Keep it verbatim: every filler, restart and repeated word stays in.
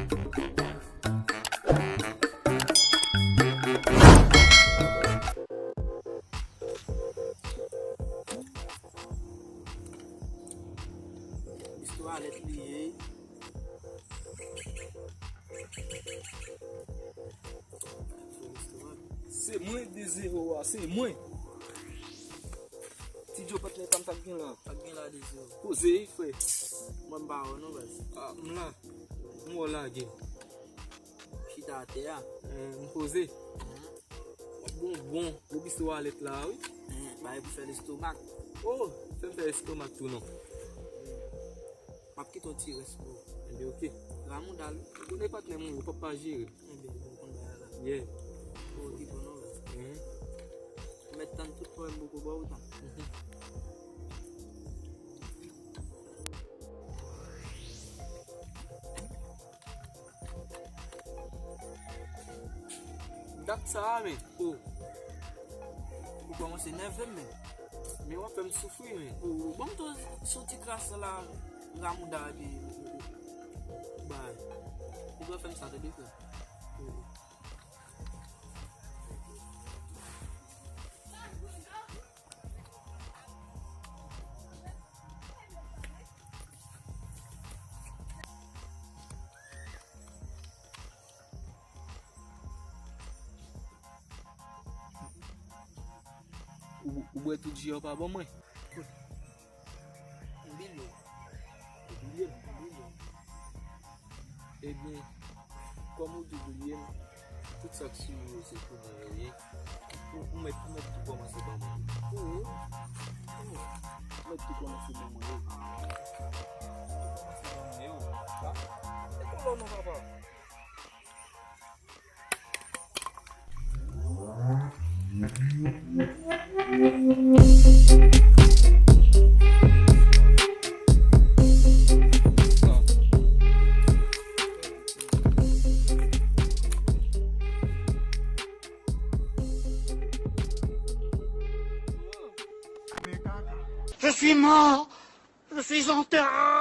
Istwa lèt li ye. Se mwen de zewo a, se mwen. Ti Djo patnè pa m, sa k gen la? Sa k gen la de zewo? Poze, wi, frè. Mwen m pa wè w non, baz. Ah, m la. M wè w lage. Chita atè a. Eh, m poze. Mhm. Bon, bon, gwo bistro alèt la, wi. Mhm, bagay pou fè lestomak. Oh, fè m fè lestomak tou non. M ap kite yon ti rès pou ou. Enben, oke. Ramouda l. Ou konnen patnè m, ou p ap pa jere. Enben, bon, konn bagay la. Yeah. Ou okipe w non, baz. Mhm. Ou mèt tann tout pwoblèm m poko ba w tan. Mhm. Dat sa a, men. Oh. Ou kòmanse nève m, men. Men w ap fè m soufri, men. Oh, ban m tou sou ti kras la, Ramouda te bay. Ou pral fè m sa, tande, frè. Oh. Ou, ou bwè tout ji a w pa ban mwen? M bliye w. Ou bliye m? M bliye w. Ebyen, kòm ou di w bliye m, tout sa k sou ou yo se pou mwen yo ye. Ou, ou mèt, ou mèt tou kòmanse ban mwen yo. Ou, ou, ou mèt tou kòmanse ban mwen yo. Kòmanse ban mwen yo. E kolò non, papa. Je suis mort. Je suis enterré.